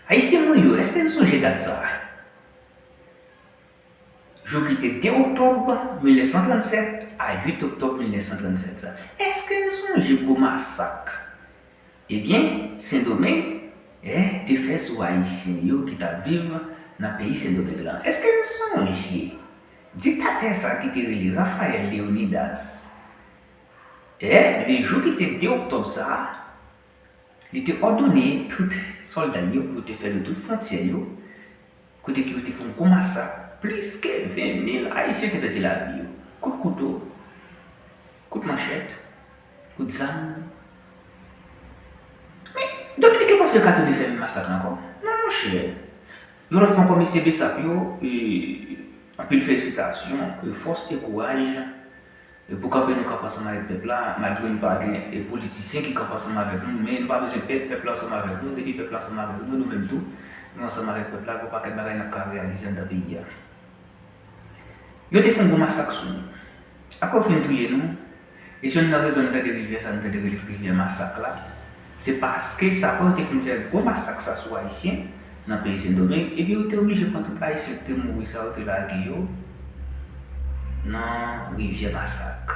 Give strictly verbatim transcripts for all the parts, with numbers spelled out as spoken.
Ayisyen mwen yo, èske n sonje dat sa a? Jou ki te de oktòb mil nèf san trannsèt a uit oktòb mil nèf san trannsèt sa. Èske n sonje gwo masak, ebyen, Sendomeng, eh, te fè sou Ayisyen yo ki t ap viv nan peyi Sendomeng lan? Èske n sonje diktatè sa a ki te rele Rafael Leonidas, eh, le jou ki te de oktòb sa a, li te òdone tout sòlda l yo pou yo te fèmen tout fwontyè yo, kote ke yo te fè yon gwo masak, plis ke ven mil Ayisyen te pèdi lavi yo. Kout kouto, kout manchèt, kout zam. Men, Dominiken panse yo ka tounen fè menm masak la ankò? Non, monchè. Yon lòt fwa ankò, mesye Bessap yo, e, anpil felisitasyon, e, fòs e kouraj. E pou kanpe nou kanpe ansanm avèk pèp la, malgre nou pa gen, e, politisyen ki kanpe ansanm avèk nou, men nou pa bezwen pè, pèp la ansanm avèk nou, depi pèp la ansanm avèk nou, nou menm tou, nou ansanm avèk pèp la, gen yon pakèt bagay n ap ka reyalize anndan peyi a. Yo te fè yon gwo masak sou nou. Apre yo fin touye nou, e se youn nan rezon nou tande rivyè sa, nou tande rele rivyè masak la, se paske sa, apre yo te fin fè gwo masak sa sou Ayisyen nan peyi Sendomeng, ebyen yo te oblije pran tout Ayisyen ki te mouri sa, yo te lage yo nan rivyè masak.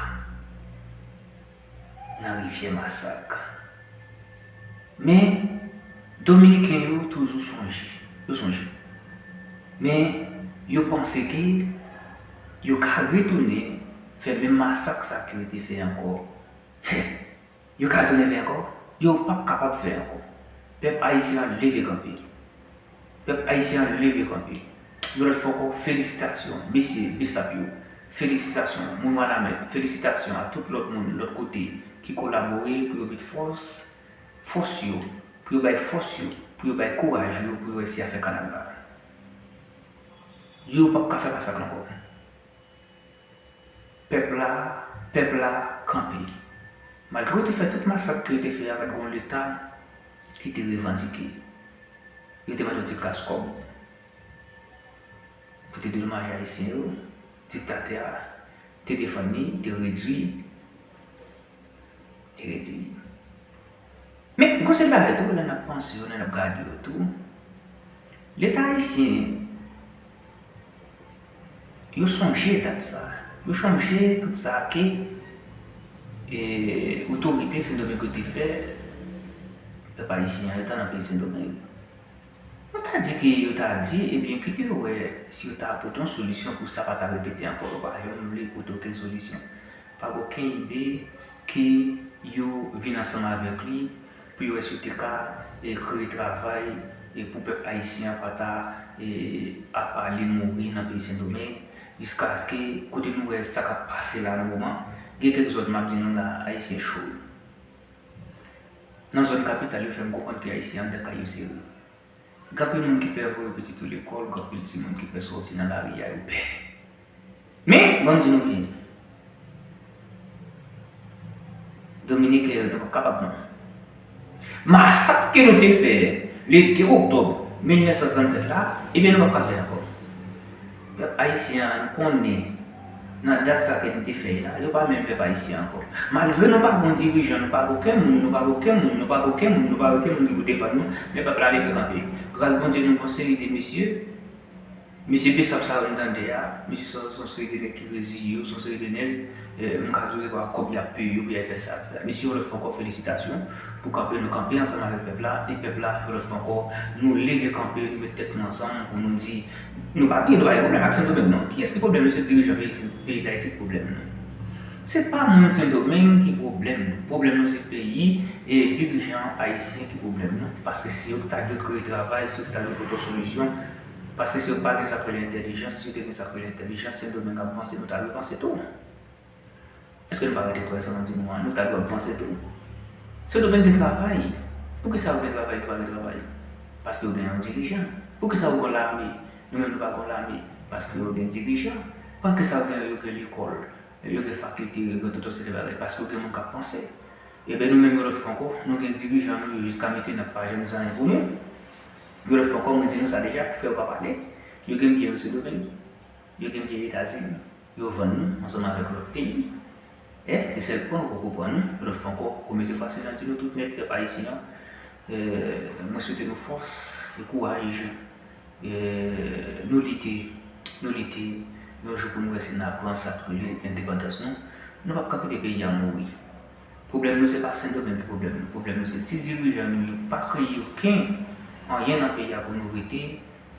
Nan rivyè masak. Men, Dominiken yo toujou sonje. Yo sonje. Men, yo panse ke yo ka retounen fè menm masak sa ke yo te fè ankò. Yo ka retounen fè ankò? Yo p ap kapab fè ankò. Pèp ayisyen an leve kanpe. Pèp ayisyen an leve kanpe. Yon lòt fwa ankò, felisitasyon, mesye Bessap yo. Felisitasyon, moun Wanament. Felisitasyon a tout lòt moun, lòt kote, ki kolabore pou yo met fòs, fòs yo, pou yo bay fòs yo, pou yo bay kouraj yo, pou yo resi a fè kanal la. Yo p ap ka fè masak la ankò. Pèp la, pèp la kanpe. Malgre yo te fè tout masak ke yo te fè a, pa t gen yon Leta ki te revandike. Yo te mande yon ti kras kòb pou te dedomaje Ayisyen yo, diktatè a te defann li, te redui, te redui. Men, gon seri bagay tou, lè n ap panse yo, lè n ap gade yo tou, Leta ayisyen, yo sonje dat sa, yo sonje tout sa ke, e, otorite Sendomeng yo te fè pèp ayisyen an, etan nan peyi Sendomeng. Nou ta di ke yo ta di, ebyen, kite yo wè si yo ta pote yon solisyon pou sa pa ta repete ankò. Yo pa janm vle pote okenn solisyon. Pa gen okenn ide ke yo vin ansanm avèk li pou yo wè si yo te ka, e, kreye travay, e, pou pèp ayisyen an pa ta, e, ap ale mouri nan peyi Sendomeng, jiskaske kote nou wè sa k ap pase la nan moman, gen kèk zòn m ap di nou la, Ayisyen cho. Nan zòn kapital, yo fè m konprann ke Ayisyen anndan kay yo sere. Gen anpil moun ki pè voye pitit yo lekòl, gen anpil timoun ki pè sòti nan lari a, yo pè. Men, ban m di nou byen, Dominiken yo, nou p ap kapab non. Masak ke nou te fè le de oktòb mil nèf san trannsèt la, ebyen, nou p ap ka fè ankò. Pèp ayisyen an, nou konnen nan dat sa ke n te fè la, yo pa menm pèp ayisyen ankò. Malgre nou pa gen yon dirijan, nou pa gen okenn moun, nou pa gen okenn moun, nou pa gen okenn moun, nou pa gen okenn moun ki pou defann nou, men pèp la leve kanpe. Gras Bondye, nou gen yon seri de mesye, mesye Bessap sa yo n tande a, mesye sa yo se yon seri de nèg ki reziye yo, se yon seri de nèg, eh, m ka di w se pa kòb y ap peye yo pou y al fè sa, et cetera. Mesye, yon lòt fwa ankò, felisitasyon. Pou kanpe, nou kanpe ansanm avèk pèp la, e pèp la, yon lòt fwa ankò, nou leve kanpe, nou met tèt nou ansanm pou nou di, nou pa bliye, nou pa gen pwoblèm ak Sendomeng, non. Kiyès ki pwoblèm nou? Se dirijan peyi, peyi Dayiti ki pwoblèm nou. Se pa moun Sendomeng ki pwoblèm nou. Pwoblèm nou se peyi e dirijan ayisyen ki pwoblèm nou. Paske se yo ki ta dwe kreye travay, se yo ki ta dwe pote solisyon. Paske se yo ki pa gen sa k rele entèlijans. Si yo te gen sa k rele entèlijans, Sendomeng ap vanse, nou ta dwe vanse tou. Èske nou pa rete kwè sa m ap di nou an? Nou ta dwe ap vanse tou. Sendomeng gen travay. Poukisa yo gen travay, nou pa gen travay? Paske yo gen yon dirijan. Poukisa yo gen lame? Nou menm nou pa gen lame. Paske yo gen dirijan. Poukisa yo gen, yo gen lekòl, yo gen fakilte, yo gen tout yon seri de bagay? Paske yo gen moun k ap panse. Ebyen nou menm yon lòt fwa ankò, nou gen dirijan nou yo jiska mentnan pa janm di anyen pou nou. Yon lòt fwa ankò, mwen di nou sa deja, ki fè yo pa pale. Yo gen byen yo Sendomeng. Yo gen byen Etazini. Yo vann nou ansanm avèk lòt peyi. E se sèl pwen ou poko pran nou. Yon lòt fwa ankò, kou mesye Fasil an di nou tout nèt pèp ayisyen an, Mwen swete nou fòs e kouraj. Nou lite, nou lite, yon jou pou nou wè si n a pran sa k rele endepandans nou. Nou p ap ka kite peyi a mouri. Pwoblèm nou se pa Sendomeng ki pwoblèm nou. Pwoblèm nou se ti dirijan nou yo pa kreye okenn anyen nan peyi a pou nou rete.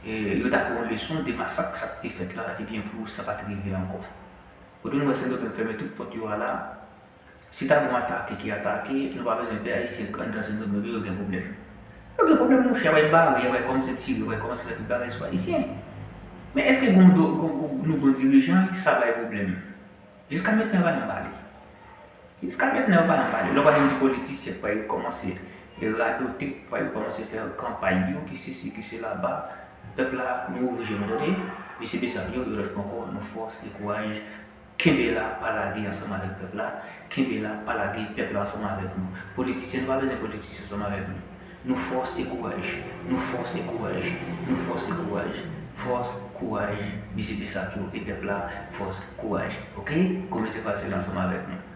Yo ta pran leson de masak sa k te fèt la, ebyen pou sa pa t rive ankò. Kote nou wè Sendomeng fèmen tout pòt yo a la, si ta gen yon atake ki atake, nou pa bezwen pè, Ayisyen anndan Sendomeng yo gen pwoblèm. Yo gen pwoblèm monchè, y ap bare, y ap kòmanse tire, y ap kòmanse fè tout bagay sou Ayisyen. Men èske gon, gon, gon, nou gon dirijan sa bay pwoblèm? Jiska mentnan yo pa janm pale. Jiska mentnan yo pa janm pale. Lè w pa janm di politisyen pral kòmanse radote, pral kòmanse fè kanpay yo ki sesi ki sela ba pèp la, nou oblije nou tande. Mesye Bessap yo, yon lòt fwa ankò, nou fòs e kouraj. Kenbe la, pa lage ansanm avèk pèp la. Kenbe la, pa lage pèp la ansanm avèk nou. Politisyen, nou pa bezwen politisyen ansanm avèk nou. Nou fòs e kouraj. Nou fòs e kouraj. Nou fòs e kouraj. Fòs, kouraj. Mesye Bessap yo e pèp la, fòs, kouraj. Oke? Komite pase la ansanm avèk nou.